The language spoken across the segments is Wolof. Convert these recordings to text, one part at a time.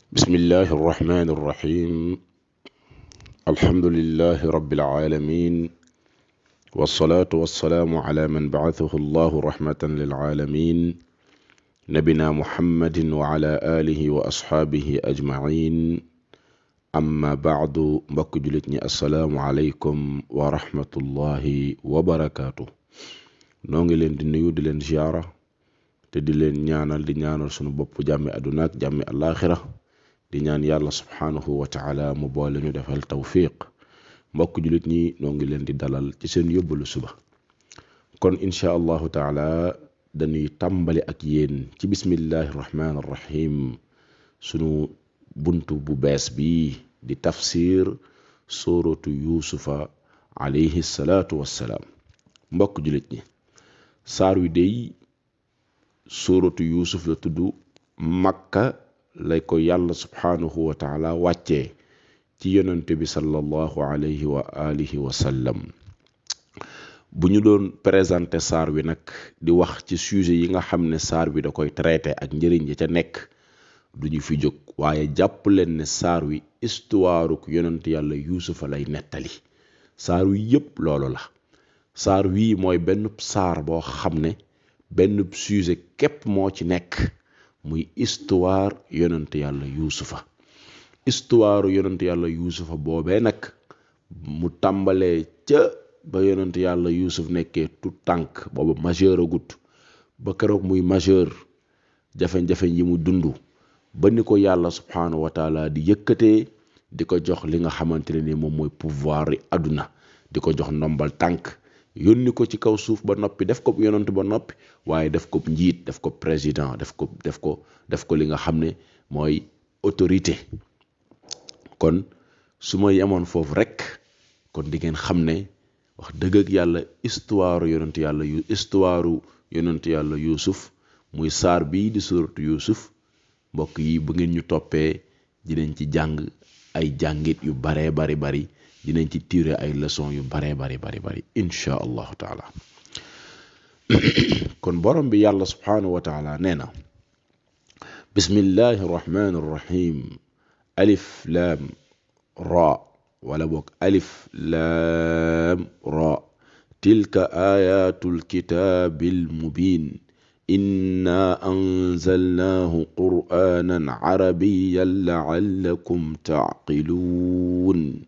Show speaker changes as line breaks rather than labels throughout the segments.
bismillahi irrahmani irrahim alhamdulilahi rabilalamin walsalaatu walsalaamu ala man bacathahu allahu rahmatan lilcaalamin nabina muhammadin wa ala alihi wa asxaabihi ajmain amma bacdu mbokk julit ñi assalaamu aleykum wa rahmatullahi wa barakaatu. noo ngi leen di nuyu di leen ziyaara te di leen ñaanal sunu bopp jàmmi àdduna ak jàmmi àllaaxira di ñaan yàlla subhaanahu wa taala mu boole ñu defal tawfiq. mbokk jullit ñi noo ngi leen di dalal ci seen yóbbalu suba. kon incha allahu taala dañuy tàmbali ak yéen ci bismillahi rahmaani rahim sunu buntu bu bees bi di tafsir suratu yuusufa alayhi salaatu wassalaam. mbokk jullit ñi saar wi dey suratu yuusuf la tudd. makka lay ko yàlla subhaanahu wa taala wàccee ci yonente bi sallallahu alayhi wa alihi wa sallam. bu ñu doon présenté saar wi nag di wax ci sujet yi nga xam ne saar wi da koy traité ak njëriñ ya ca nekk duñu fi jóg, waaye jàpp leen ne saar wi histoire ku yonent yàlla yuusufa lay nettali. saar wi yépp loolu la. saar wii mooy benn saar boo xam ne benn sujet képp moo ci nekk, muy histoire yonent yàlla yuusufa. histoire yonent yàlla yuusufa boobee nag mu tàmbalee ca ba yonent yàlla yuusuf nekkee tout tànk booba majeur agut ba keroog muy majeur, jafe-jafe yi mu dund ba ni ko yàlla subhaanahu wa taala di yëkkatee di ko jox li nga xamante ne ni moom mooy pouvoir yi àdduna, di ko jox ndombal tànk, yónni ko ci kaw suuf ba noppi def ko yonent ba noppi, waaye def ko njiit, def ko président, def ko li nga xam ne mooy autorité. kon su ma yemoon foofu rek kon di ngeen xam ne wax dëgg ak yàlla histoire yonent yàlla yuusuf muy saar bii di suratu yuusuf. mbokk yi bu ngeen ñu toppee dinañ ci jàng ay jàngit yu baree bari dinañ ci tirer ay leçons yu baree bari insha allahu taala. kon borom bi yàlla subhaanahu wa taala nee na bismillahi rahmaani rahim alif laam ra, wala boog alif laam ra, tilka ayatul kitaabil mubiin inna anzalnaahu qur'aanan arabiyyan la'allakum ta'qiluun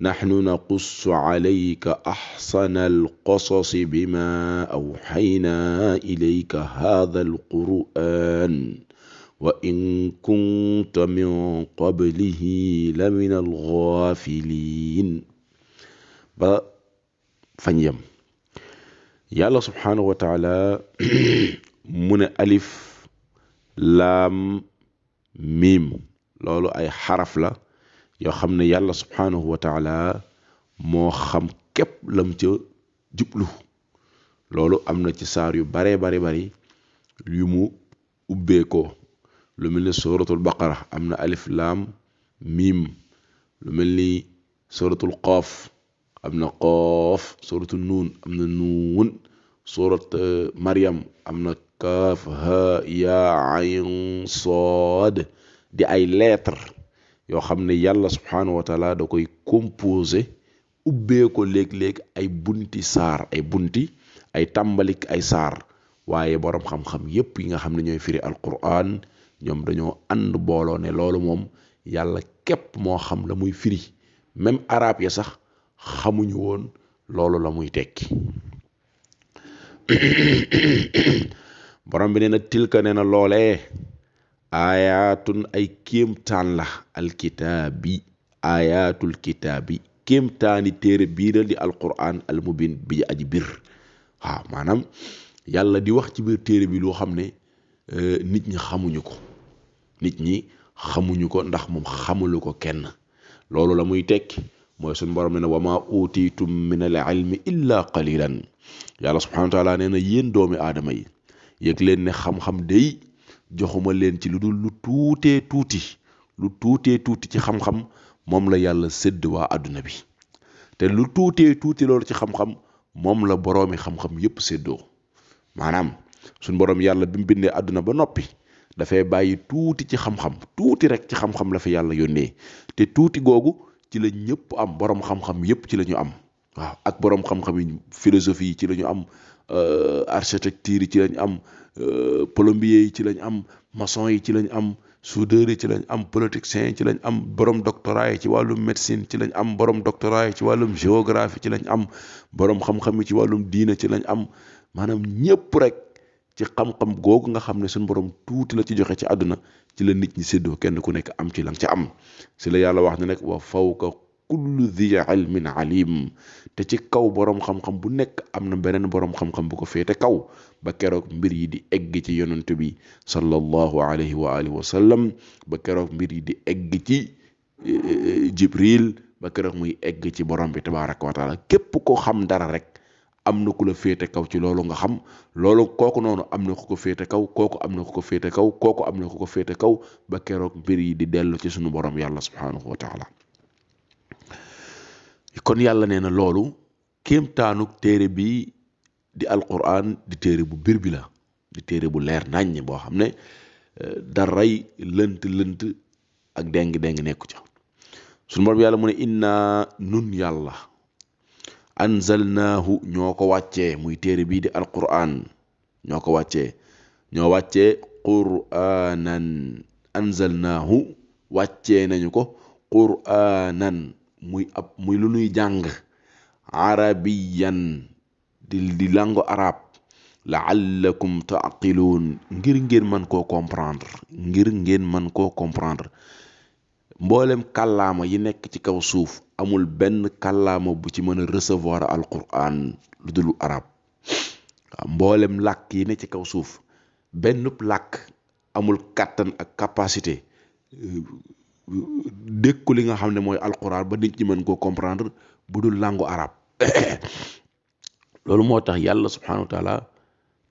nahnu naqussu alayka ahsanal qasasi bimaa awhaynaa ilayka haadhal qur'aan wa in kunta min qablihi laminal ghaafiliin. ba fañ yem yàlla subhaanahu wa taala mu ne alif laam miim, loolu ay xaraf la yoo xam ne yàlla subhaanahu wa taala moo xam képp lam ca jublu. loolu am na ci saar yu baree bari yu mu ubbeekoo. lu mel ni suratul baqara am na alif laam miim. lu mel ni suratul qaaf am na qaaf. suratul nuun am na nuun. surat maryam am na kaaf ha yaa ayn saad. di ay lettre yoo xam ne yàlla subhaanahu wa taala da koy composé ubbee ko léeg-léeg ay bunti saar, ay tàmbalik ay saar. waaye boroom xam-xam yépp yi nga xam ne ñooy firi alquran ñoom dañoo ànd booloo ne loolu moom yàlla képp moo xam la muy firi. même arab ya sax xamuñu woon loolu la muy tekki. borom bi nee na tilka nee na loolee ayaatun ay kéemtaan la alkitaabi, ayatul kitaabi, kéemtaani téere biiral di alquran almubin bi aji bir. waaw maanaam yàlla di wax ci biir téere bi loo xam ne nit ñi xamuñu ko ndax moom xamulu ko kenn. loolu la muy tekki mooy suñu borom ne na wa ma utitum min al ilmi illa qalilan. yàlla subhanahu wa taala nee na yéen doomi aadama yi yëg leen ne xam-xam day joxuma leen ci lu dul lu tuutee tuuti ci xam-xam moom la yàlla sédd waa àdduna bi. te lu tuutee tuuti loolu ci xam-xam moom la boroomi xam-xam yépp séddoo. maanaam suñ borom yàlla bi mu bindee àdduna ba noppi dafay bàyyi tuuti ci xam-xam, tuuti rek ci xam-xam la fi yàlla yónnee, te tuuti googu ci la ñëpp am, borom xam-xam yëpp ci la ñu am. waaw ak borom xam-xam yi philosophie yi ci la ñu am, architecture yi ci lañ am, plombier yi ci lañ am, maçon yi ci lañ am, soudeur yi ci lañ am, politiciens yi ci lañ am, borom doctorat yi ci wàllum médecine ci lañ am, borom doctorat yi ci wàllum géographie ci lañ am, borom xam-xam yi ci wàllum diina ci lañ am. maanaam ñëpp rek ci xam-xam googu nga xam ne suñu borom tuuti la ci joxe ci àdduna ci la nit ñi séddoo, kenn ku nekk am ci la nga ca am. si la yàlla wax ne nag wa fawqa kullu dhi ilmin alim, te ci kaw borom xam-xam bu nekk am na beneen borom xam-xam bu ko féete kaw, ba keroog mbir yi di egg ci yonent bi sallallahu alayhi wa alihi wa sallam, ba keroog mbir yi di egg ci Jibril, ba keroog muy egg ci borom bi tabaraka wa taala. képp ko xam dara rek am na ku la féete kaw ci loolu nga xam, loolu kooku noonu am na ku ko féete kaw, kooku am na ku ko féete kaw, kooku am na ku ko féete kaw, ba keroog mbir yi di dellu ci sunu borom yàlla subhanahu wa taala. kon yàlla nee na loolu kéemtaanuk téere bi di alquran di téere bu bir bi la, di téere bu leer naññ boo xam ne daray lënt ak déng nekku ca. sunu borom yàlla mu ne inna nun yàlla anzalnaahu ñoo ko wàccee, muy téere bii di alquran ñoo ko wàccee, ñoo wàccee qur'anan, anzalnaahu wàccee nañu ko qur'anan muy lu nuy jàng, arabiyan di lango arab, la'allakum ta'qiluun ngir ngeen mën koo comprendre, mboolem kàllaama yi nekk ci kaw suuf amul benn kàllaama bu ci mën a recevoir alquran lu dul arab. waaw mboolem làkk yi ne ci kaw suuf benn làkk amul kàttan ak capacité dékku li nga xam ne mooy alquran ba nit ñi mën koo comprendre bu dul langue arab. loolu moo tax yàlla subhanahu wa taala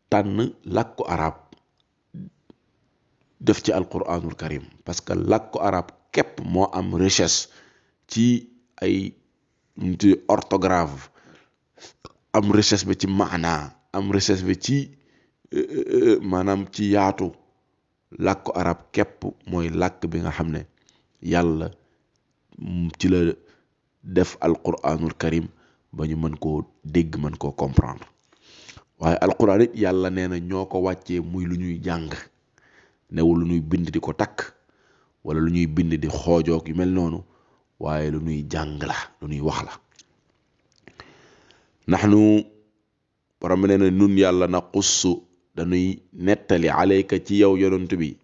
tànn làkku arab def ci alquranul karim, parce que làkku arab képp moo am richesse ci ay orthographe, am richesse bi ci maana, am richesse bi ci maanaam ci yaatu. làkku arab képp mooy làkk bi nga xam ne yàlla ci la def alquranul karim ba ñu mën koo dégg, mën koo comprendre. waaye alquran it yàlla nee na ñoo ko wàccee muy lu ñuy jàng, newul lu ñuy bind di ko takk wala lu ñuy bind di xoojoog yu mel noonu, waaye lu ñuy jàng la, lu ñuy wax la. naxnu borom bi nee na nun yàlla na qussu dañuy nettali alayka ci yow yonent bi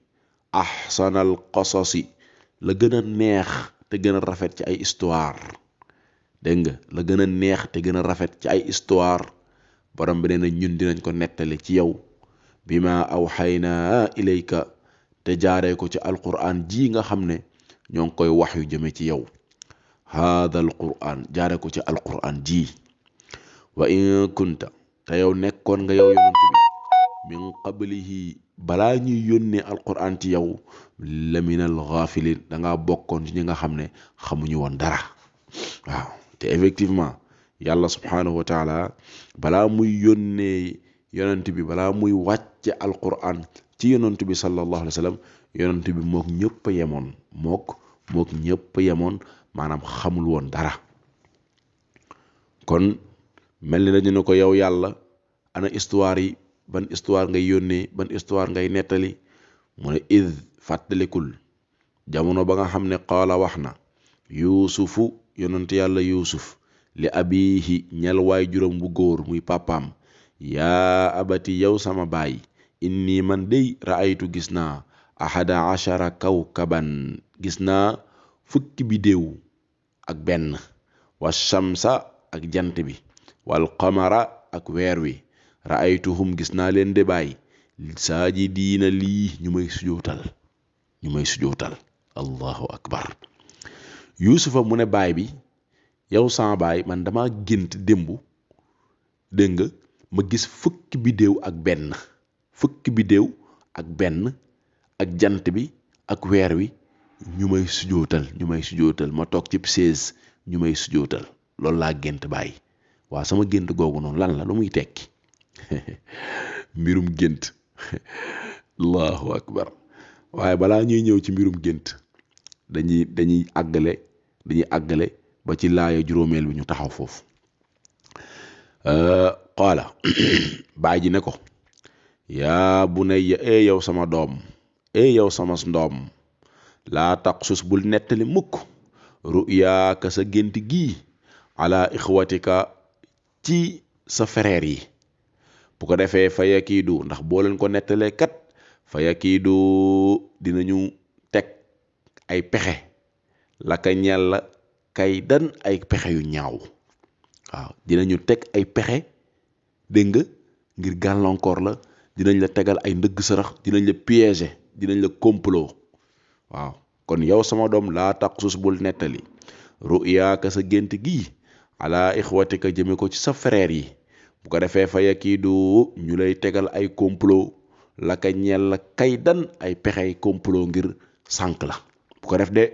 ahsanal qasasi la gën a neex te gën a rafet ci ay histoire. dégg nga la gën a neex te gën a rafet ci ay histoire borom bi nee na ñun dinañ ko nettali ci yow bima awxaynaa ilayka, te jaaree ko ci alquran ji nga xam ne ñoo ngi koy wax yu jëme ci yow. haada alquran jaaree ko ci alquran ji. wa in kunta te yow nekkoon nga yow yonent bi min qablihi balaa ñuy yónnee alquran ci yow la minal ghafilin, dangaa bokkoon ci ñi nga xam ne xamuñu woon dara. waaw te effectivement yàlla subhanahu wa taala balaa muy yónnee yonent bi, balaa muy wàcce alquran ci yonent bi sallallahu alayhi wa sallam, yonent bi mook ñëpp a yemoon, mook ñëpp a yemoon, maanaam xamul woon dara. kon mel ni dañu ne ko yow yàlla ana histoire yi, ban histoire ngay yónnee, ban histoire ngay nettali. mu ne id fàttalikul jamono ba nga xam ne qaala wax na yuusufu yonent yàlla yuusuf li abihi ñel waay juróom bu góor muy papaam, yaa abati yow sama baay, inni man dey raaytu gis naa ahada ashara kawkaban, gis naa fukki bidéew ak benn, wa shamsa ak jant bi, wal qamara ak weer wi, raaytuhum gis naa leen de baay saajidiina lii ñu may sujootal. allahu akbar. yuusufa mu ne baay bi, yow sama baay, man dama gént démb, dégg nga, ma gis fukki bidéew ak benn ak jant bi ak weer wi ñu may sujootal, ma toog ci chaise ñu may sujootal. loolu laa gént baay. waaw sama gént googu noonu lan la, lu muy tekki? mbirum gént. allahu akbar. waaye balaa ñuy ñëw ci mbirum gént dañuy àggale ba ci laaya juróomeel bi ñu taxaw foofu. qaala baay ji ne ko yaa bunayya yow sama doom yow sama ndoom laa taqsus bul nettali mukk ruyaaka sa gént gii ala ixwatika ci sa frère yi bu ko defee fa yakiidu ndax boo leen ko nettalee kat fa yakiidu dinañu teg ay pexe la ka ñeel la kay dan ay pexe yu ñaaw. waaw dinañu teg ay pexe dégg nga ngir gàllankoor la, dinañ la tegal ay ndëgg sarax, dinañ la piéger, dinañ la complot. waaw kon yow sama doom laa taqsus bul nettali ruyaaka sa gént gii ala ixwatika jëme ko ci sa frère yi bu ko defee fa yakiidu ñu lay tegal ay complot la ka ñeel la kay dan ay pexey complot ngir sànk la bu ko def de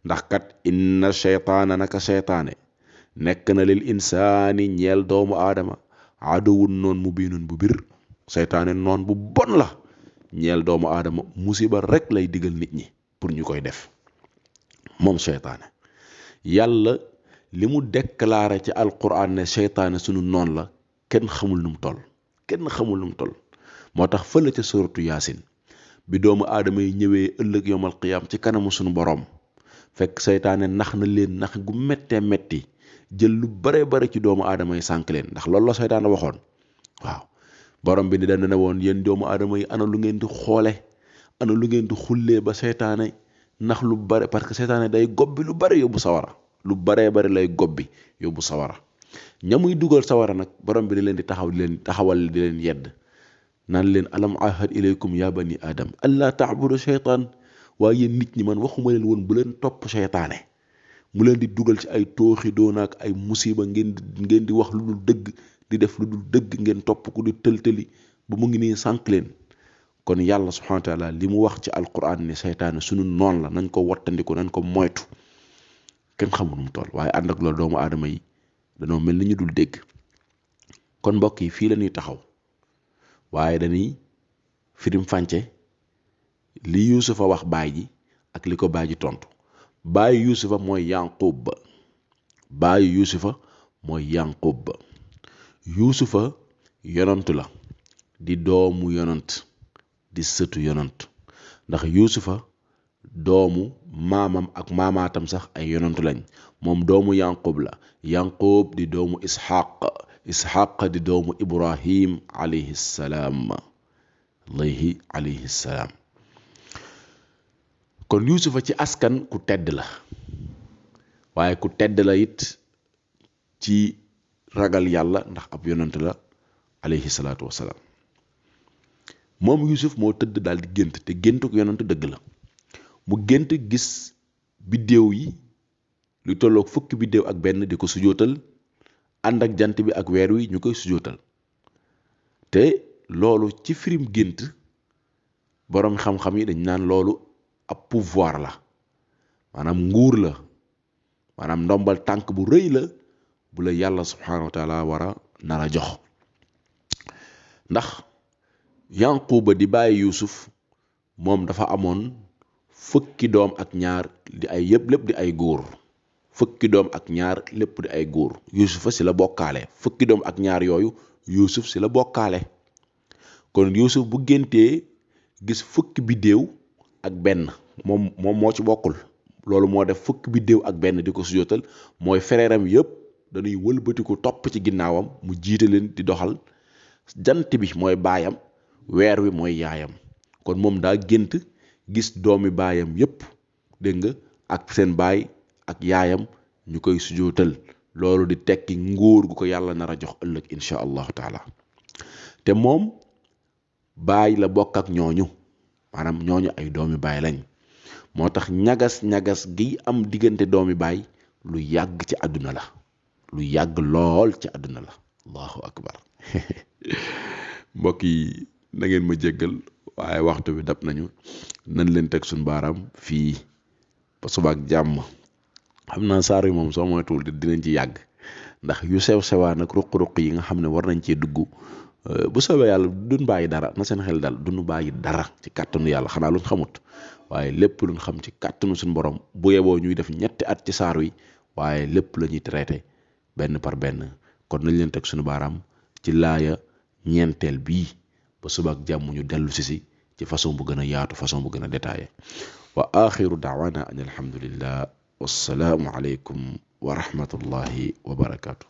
ndax kat inna sheytaana naka sheytaane nekk na lil insaani ñeel doomu aadama aduwun noon mu biinun bu bir. seytaane noon bu bon la ñeel doomu aadama, musiba rek lay digal nit ñi pour ñu koy def moom seytaane. yàlla li mu déclaré ci alquran ne seytaane sunu noon la kenn xamul nu mu toll. moo tax fële ca suratu yaasin bi doomu aadama yi ñëwee ëllëg yowmal qiyaam ci kanamu sunu borom fekk seytaane nax na leen nax gu méttee métti jël lu bare bare ci doomu aadama yi sànk leen, ndax loolu la seytaane waxoon. waaw borom bi ni dana ne woon yéen doomu aadama yi ana lu ngeen di xoole, ana lu ngeen di xullee ba seytaane nax lu bare, parce que seytaane day gobbi lu bare yóbbu sawara, lu baree bari lay gobbi yóbbu sawara. ñamuy dugal sawara nag borom bi di leen di taxawal di leen yedd naan leen alam ahad ilaykum ya bani adam alla ta'budu sheytaan. waaye nit ñi man waxuma leen woon bu leen topp seytaane mu leen di dugal ci ay tooxi doonaak ay musiba ngeen di wax lu dul dëgg, di def lu dul dëgg, ngeen topp ku di tëltëli ba mu ngi nii sànq leen. kon yàlla subhanahu wa taala li mu wax ci alquran ne seytaane sunu noon la, nañ ko wattandiku, nañ ko moytu. kenn xamul nu mu toll, waaye ànd ak loolu doomu aadama yi dañoo mel ni ñu dul dégg. kon mbokk yi fii la ñuy taxaw, waaye dañuy firim fànce li yuusufa wax baay ji ak li ko baay ji tontu. baayu yuusufa mooy yanqub ba yuusufa yonant la, di doomu yonant, di sëtu yonant, ndax yuusufa doomu maamam ak maamaatam sax ay yonantu lañ. moom doomu yanqub la, yanqub di doomu isxaq di doomu ibrahim alayhi salaam. kon yuusufa ci askan ku tedd la, waaye ku tedd la it ci ragal yàlla, ndax ab yonant la alayhi salaatu wasalaam. moom yuusuf moo tëdd daal di gént, te géntuk yonant dëgg la. mu gént gis biddéew yi lu tolloog fukki biddéew ak benn di ko sujootal, ànd ak jant bi ak weer wi ñu koy sujootal. te loolu ci firim gént boroom xam-xam yi dañ naan loolu ab pouvoir la, maanaam nguur la, maanaam ndombal tànk bu rëy la bu la yàlla subhanahu wa taala war a nar a jox. ndax yanquba di bàyyi yuusuf moom dafa amoon fukki doom ak ñaar di ay lépp di ay góor. fukki doom ak ñaar lépp di ay góor. yuusufa si la bokkaale, fukki doom ak ñaar yooyu yuusuf si la bokkaale. kon yuusuf bu géntee gis fukki biddéew ak benn, moom moo ci bokkul. loolu moo def fukki biddéew ak benn di ko sujootal, mooy fereeram yëpp dañuy wëlbatiku topp ci ginnaawam, mu jiite leen di doxal. jant bi mooy baayam, weer wi mooy yaayam. kon moom daa gént gis doomi baayam yëpp, dégg nga, ak seen baay ak yaayam ñu koy sujootal. loolu di tekki nguur gu ko yàlla nar a jox ëllëg insha allahu taala. te moom baay la bokk ak ñooñu, maanaam ñooñu ay doomi baay lañ. moo tax ñagas gi am diggante doomi baay lu yàgg ci àdduna la, lu yàgg lool ci àdduna la. allahu akbar. mbokk yi na ngeen ma jéggal, waaye waxtu bi dab nañu. nañ leen teg suñu baaraam fii ba suba ak jàmm. xam naa saar yi moom soo moytuwul dinañ ci yàgg, ndax yu sew sewaan ak ruq-ruq yi nga xam ne war nañ cee dugg bu soobee yàlla duñ bàyyi dara na seen xel dal duñu bàyyi dara ci kàttanu yàlla xanaa luñ xamut waaye lépp luñ xam ci kàttanu suñu borom bu yeboo ñuy def ñetti at ci saar wi waaye lépp la ñuy traité benn par benn kon nañ leen teg suñu baaraam ci laaya ñeenteel bii ba suba ak jàmm ñu dellu si ci façon bu gën a yaatu façon bu gën a détaillé wa axiru daawana an alhamdulillah wassalaamu aleykum wa rahmatullahi wa barakaatu.